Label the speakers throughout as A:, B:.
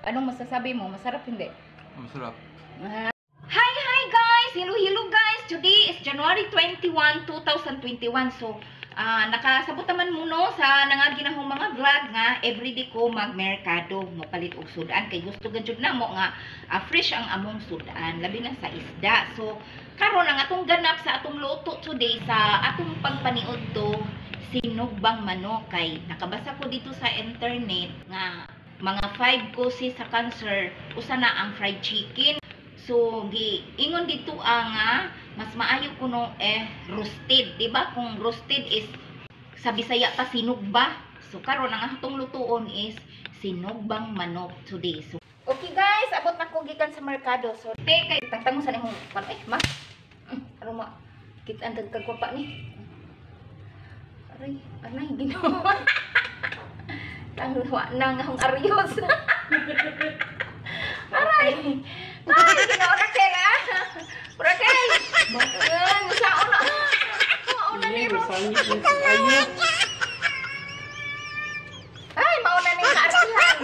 A: Anong masasabi mo? Masarap, hindi?
B: Masarap.
A: Hi, hi guys! Hello, hello guys! Today is January 21, 2021. So, nakasabot naman mo, no, sa nangagi na akong mga vlog nga everyday ko magmerkado, mapalit og sudan kay gusto gud na mo nga fresh ang among sudan, labi na sa isda. So, karon ang atong ganap sa atong luto today sa atong pagpaniud to, sinugbang manok, kay nakabasa ko dito sa internet nga mga 5 causes sa cancer, usa na ang fried chicken. So, gi ingon dito ang mas maayo kuno eh roasted, di ba? Kung roasted is sa Bisaya pa sinugba. So karon ang atong lutuon is sinugbang manok today. So okay guys, abot na ko gikan sa merkado. So te kay tangtang mo sa nimong kwan eh ma. Aron ma kita ang kagwapa ni. Aray, anay Ginoo. Tang wa na nga akong aryos. Aray. Ay, Ginoo, Raquel ah. Raquel. Ay, musaon na. Mauna ni Ro.
B: Ayun.
A: Ay, mauna ni kaartihan.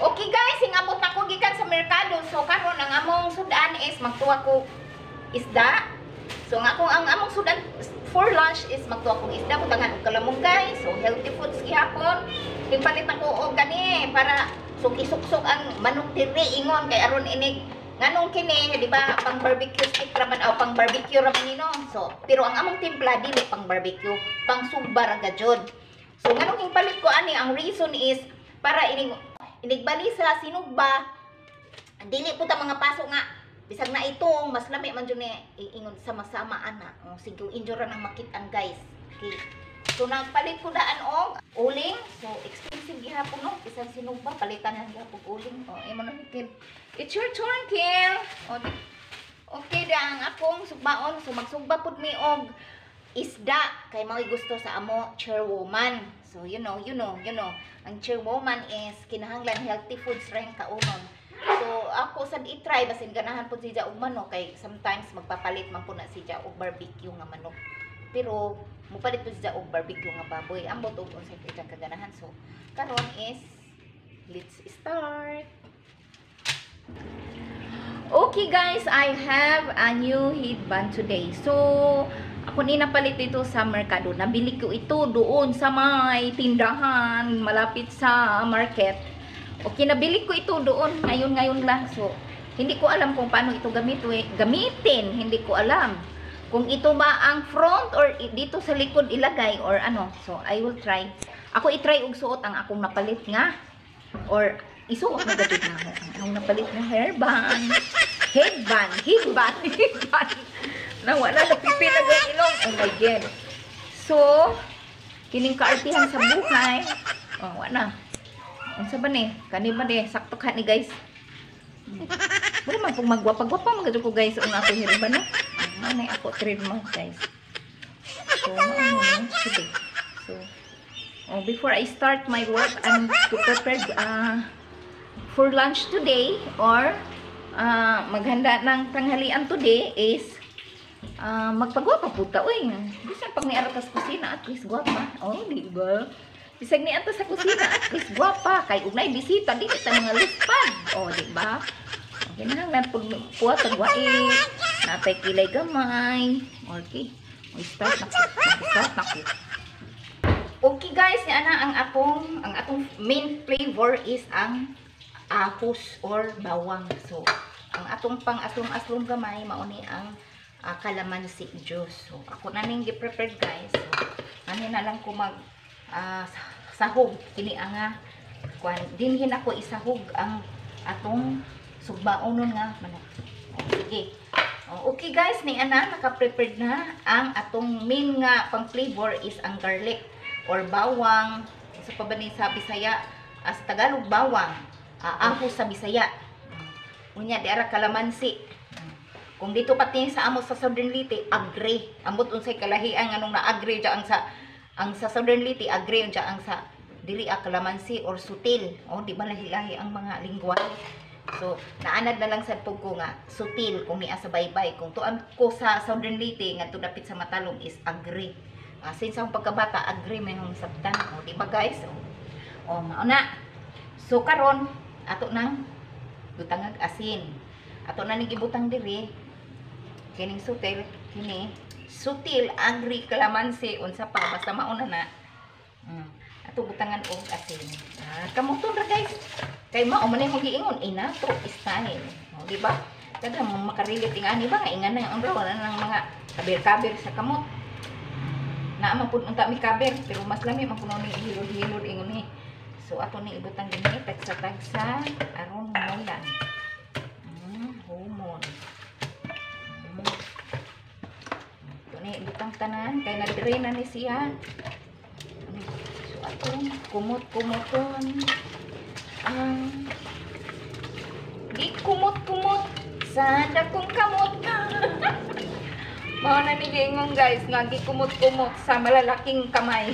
A: Okay guys, hingabot na ko gikan sa merkado. So karon ang among sudan is magtuwa ko isda. So ang akong ang among sudan for lunch is magtuwa kong isda, butangan og kalamong, guys. So healthy foods gihapon. Hingpalit ako og kani para isuk-suksok ang manok diri ingon kay aron inig nganong kini, di ba, pang barbecue stick ra man o pang barbecue ra man ni, no? So pero ang among timpla dili pang barbecue, pang sugba ra gajud. So nganong hingpalit ko ani, ang reason is para inig inigbali sa sinugba, dili po ta mga paso nga bisag na itong mas lami man jud ni iingon sama-sama ana. Oh, sige, enjoy ra nang makit-an, guys. Okay, so nagpalit ko daan og uling. So expensive gihapon, no, bisan sinugba palitan lang gihapon uling. Oh, imo na, Kim. It's your turn, Kim. Oh, okay da ang akong sugbaon. So magsugba pud mi og isda kay mao'y gusto sa amo chairwoman. So you know, you know, you know, ang chairwoman is kinahanglan healthy foods ra yung kaunon. So ako sad i-try basin ganahan pud siya og manok kay sometimes magpapalit man pud na siya og barbecue nga manok. Pero mupalit pud siya og barbecue nga baboy. Ambot og unsay iyang kaganahan. So karon is let's start. Okay guys, I have a new headband today. So, ako ni napalit ito sa merkado. Nabili ko ito doon sa may tindahan malapit sa market. Okay, nabili ko ito doon ngayon-ngayon lang. So, hindi ko alam kung paano ito gamitin. Hindi ko alam kung ito ba ang front or dito sa likod ilagay or ano. So, I will try. Ako i-try og suot ang akong napalit nga or isuot na gajud na ako ang akong napalit nga hairband. Headband, headband, headband. Nawala na pipi na ang ilong. Oh my God. So, kining kaartihan sa buhay. Oh, wala. Unsa ba ni? Kani ba ni? Sakto ka ni, guys. Wala man pong magwapa-gwapa man ko, guys, ang ako hairband, no. Ano ako trademark, guys. So, ano, sige. So, oh, before I start my work, I'm to prepare for lunch today or maghanda ng tanghalian today is magpagwapa po ta. Uy, bisan pag niara ta sa kusina, at least gwapa. Oh, di ba? Bisag niara ta sa kusina, at least gwapa. Kay ug naay bisita, di ta mga luspad. Oh, di ba? Okay na lang, pag puwa tagwai, natay kilay gamay. Okay. O, start na ko. Start na ko. Okay guys, niya na ang atong main flavor is ang ahos or bawang. So, ang atong pang aslom-aslom gamay mao ni ang kalamansi juice. So, ako na ning gi-prepared, guys. So, ani na lang ko mag sahog kini ang kwan dinhin ako isahog ang atong sugbaonon nga manok. Oh, sige. Oh, okay guys, ni ana naka-prepared na ang atong main nga pang flavor is ang garlic or bawang. Sa pa ba ni sa Bisaya, as Tagalog bawang, ahos sa Bisaya. Unya di ara kalamansi. Kung dito pati sa amo sa Southern Leyte, agre. Ambot unsay kalahian nganong na-agre ang sa Southern Leyte, agre unsa ang sa diri a kalamansi or sutil. Oh, di ba lahi-lahi ang mga lingwahe? So, naanad na lang sad pug ko nga sutil kung niya sa baybay. Kung tuan ko sa Southern Leyte nga dapit sa Matalom is agre. Since akong pagkabata, agre may hong sabtan. Oh, di ba guys? Oh, oh mao na. So karon Ato nang butangag asin. Ato na ning ibutang diri. Kining sutil, kini sutil agri kalamansi, unsa pa, basta mauna na. Ato butangan og asin. Ah, kamuton ra, guys. Kay mao man imong giingon inato style. O, di ba? Kada mo makarelate ingani ba nga ingan na ang wala nang mga kabir-kabir sa kamot. Naa man pud unta mi kabir, pero mas lami man kuno ni hilod-hilod ingon ni. So ato ni ibutang dinhi tagsa-tagsa aron mulan. Humon. Ito ni ibutang tanan kay na-drain na ni siya. So atong kumot-kumoton ang di kumot-kumot sa dakong kamot. Mao na ni giingon, guys, nga gikumot-kumot sa malalaking kamay.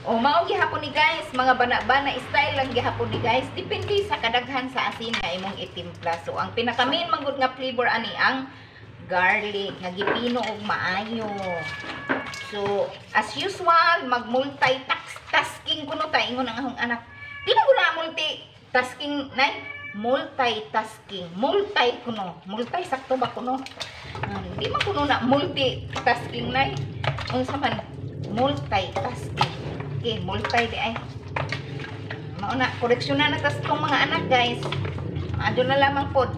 A: O, mao gihapon ni, guys, mga bana-bana style lang gihapon ni, guys. Depende sa kadaghan sa asin nga imong itimpla. So ang pinaka-main man gud nga flavor ani ang garlic nga gipino og maayo. So as usual, mag multitasking kuno ta, ingon ang akong anak. Di ba gud na multitasking, nay? Multitasking, multi kuno, multi sakto ba kuno? Di man kuno na multitasking, nay. Unsa man multitasking? Okay, multi di ay. Mao na, koreksyon na tas tong mga anak, guys. Adyo na lamang pod.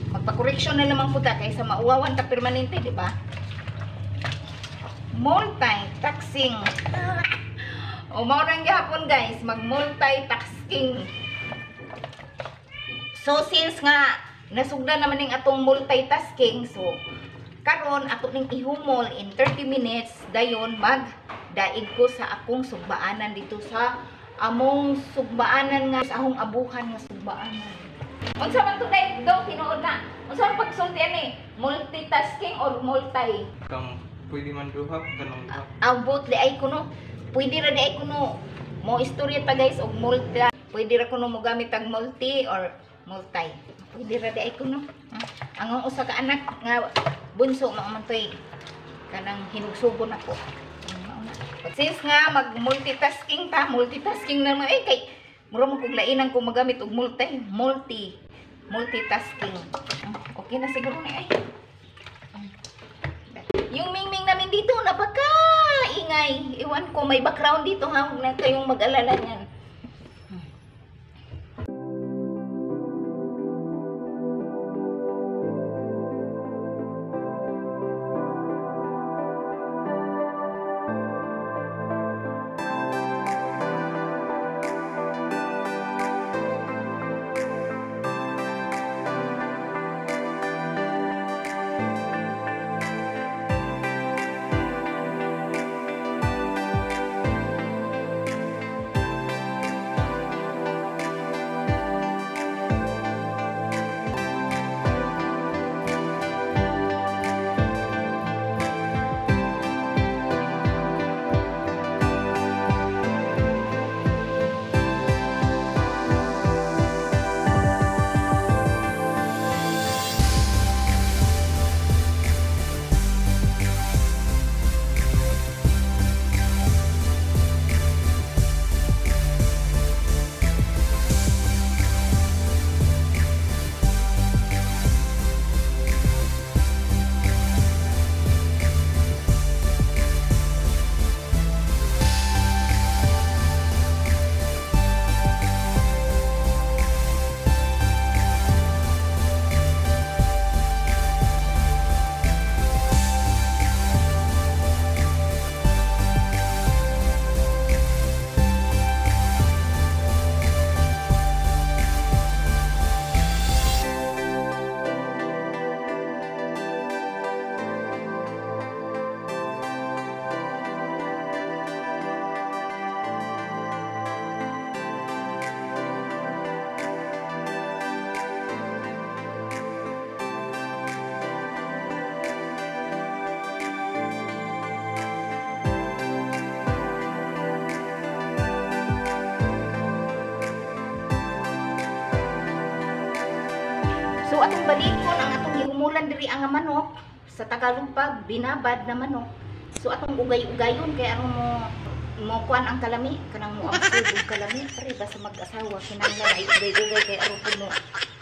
A: Magpa-correction na lamang po ta kaysa mauwawan ta permanente, di ba? Multitasking. O, mao nang gihapon, guys, mag multitasking. So since nga nasugdan naman ning atong multitasking, so karon ato ning ihumol in 30 minutes, dayon mag daig ko sa akong sugbaanan dito sa among sugbaanan nga sa akong abuhan nga sugbaanan. Unsa man to day daw tinuod na? Unsa man pagsulti ani? Multitasking or multi?
B: Kang pwede man duha, ganong duha.
A: Abot di ay kuno. Pwede ra di ay kuno. Mo istorya ta, guys, og multi. Pwede ra kuno mo gamit ang multi or multi. Pwede ra di ay kuno. Ang usa ka anak nga bunso mao man toy kanang hinugsugon ako. Mao na. Since nga mag multitasking ta, multitasking na eh kay mura mo kog lainan kung magamit og multi, multi, multitasking. Okay na siguro ni ay. Yung mingming namin dito, napaka ingay. Iwan ko, may background dito ha. Huwag na kayong mag-alala niyan. So atong balikon ang atong gihumulan diri ang manok, sa Tagalog pa binabad na manok. So atong ugay-ugayon kay aron mo Mo kuan ang kalami, kanang mo absorb og kalami pare ba sa mag-asawa, kinahanglan ay ugay-ugay kay aron pud mo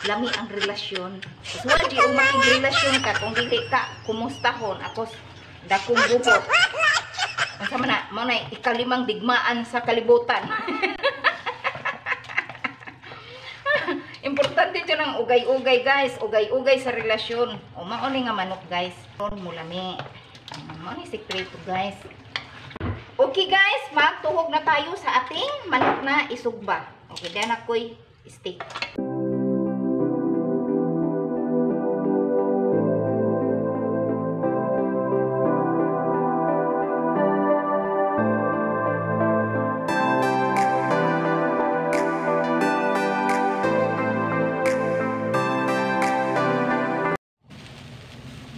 A: lami ang relasyon. So di og makigrelasyon ka kung dili ka kumustahon ako dakong gubot. Unsa man na, mao na ikalimang digmaan sa kalibutan. Importante jud ang ugay-ugay, guys, ugay-ugay sa relasyon. O mao ni nga manok, guys. Ron mo lami. Mao ni sekreto, guys. Okay guys, magtuhog na tayo sa ating manok na isugba. Okay, then ako'y steak.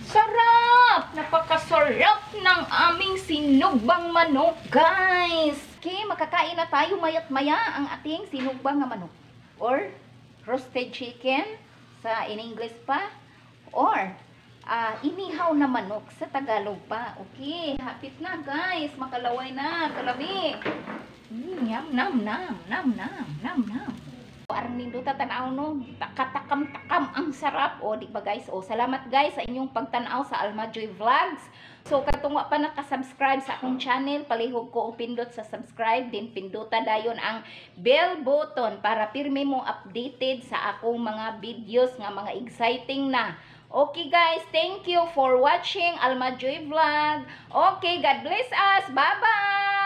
A: Sarap! Napakasarap ng aming sinugbang manok, guys! Okay, makakain na tayo mayat maya ang ating sinugbang nga manok. Or roasted chicken sa in English pa. Or inihaw na manok sa Tagalog pa. Okay, hapit na, guys. Makalaway na, kalami. Yum, nam, nam, nam, nam, nam, nam. Arang nindota tanaw no, katakam-takam ang sarap. O, di ba guys? O, salamat guys sa inyong pagtanaw sa Alma Joy Vlogs. So, katong wa pa naka-subscribe sa akong channel, palihog ko og pindot sa subscribe, din pinduta dayon ang bell button para pirmi mo updated sa akong mga videos nga mga exciting na. Okay guys, thank you for watching Alma Joy Vlog. Okay, God bless us. Bye-bye!